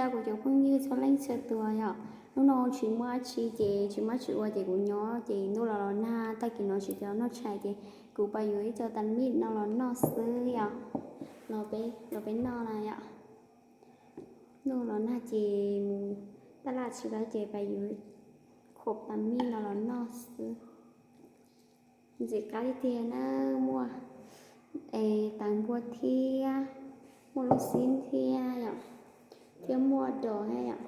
Kuv cov phooj ywg txhua leej txhua tus yom, hnub no tsis muaj dab tsi ces tsis muaj dab tsi ua ces kuv nyob ces ntuj los los nag, tag kis no tsis tau noj tshais ces kuv pais yuav ib co tas mij no los noj xwb yom. Los peb noj na yom. Ntuj los nag ces mus taj laj tsis tau ces pais yuav khuam tas mij no los noj xwb. Ntxim qab tiag tiag na, muaj es tas npua thiab, muaj lub xib thiab yom, thiab muaj dos thiab yom,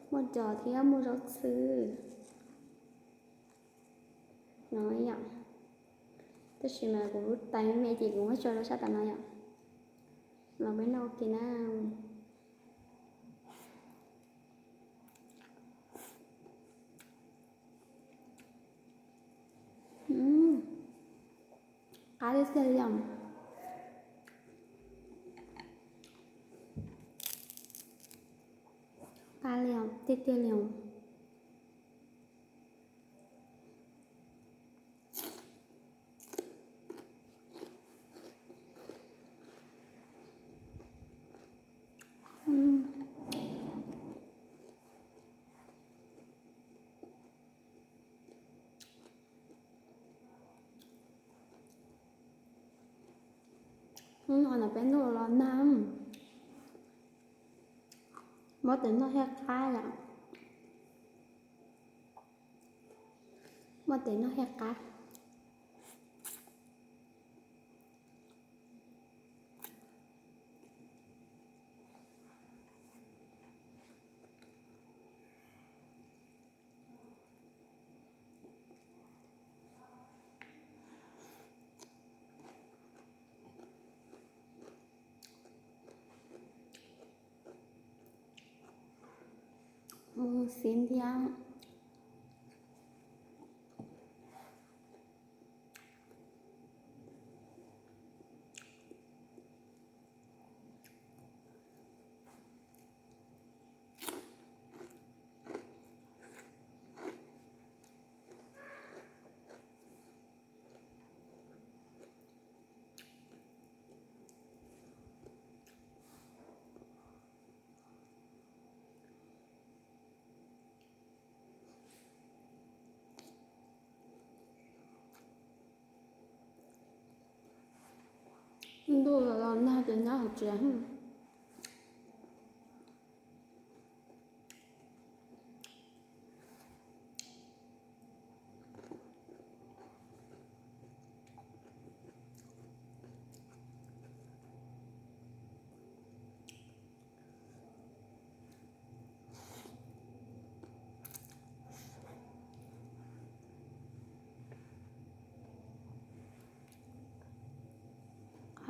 muaj dos thiab muaj zaub txhwb no yom. Tab sis mas kuv lub tais me me ces kuv muab tso rau sab tas no yom. Los peb noj ua ke na. Qab tiag tiag li os. Qab li os, tiag tiag li os. Hnub no peb ntuj los nag, muab tes noj thiaj qab yom. Muab tes noj thiaj qab. Mus xis thiab. Ntuj los los nag ces nyob hauv tsev.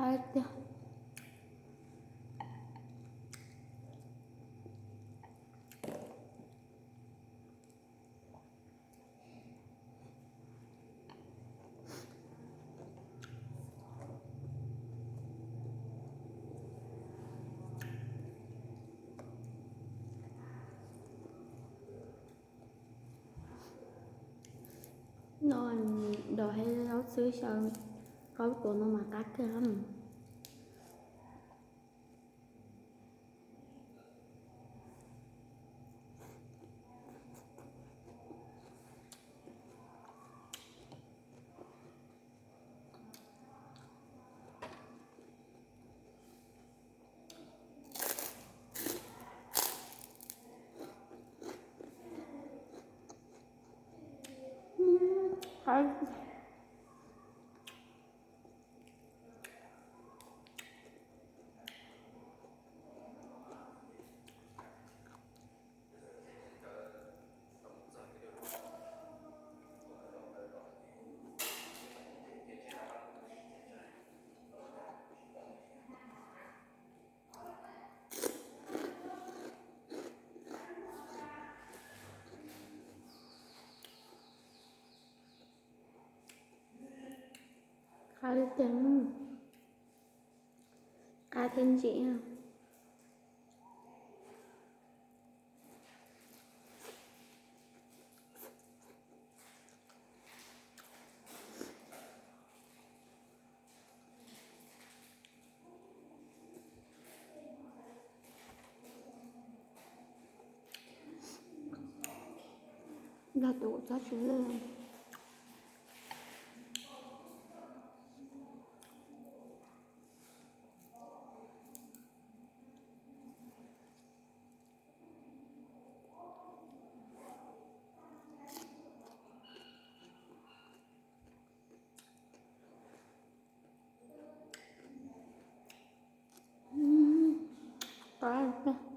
Qab tiag. No dos hais zaub txhwb xyaw qaub tuav no mas qab kawg. Qab tiag, qab thiab ntsim. Nrog tus txob tsis lwj. Qab.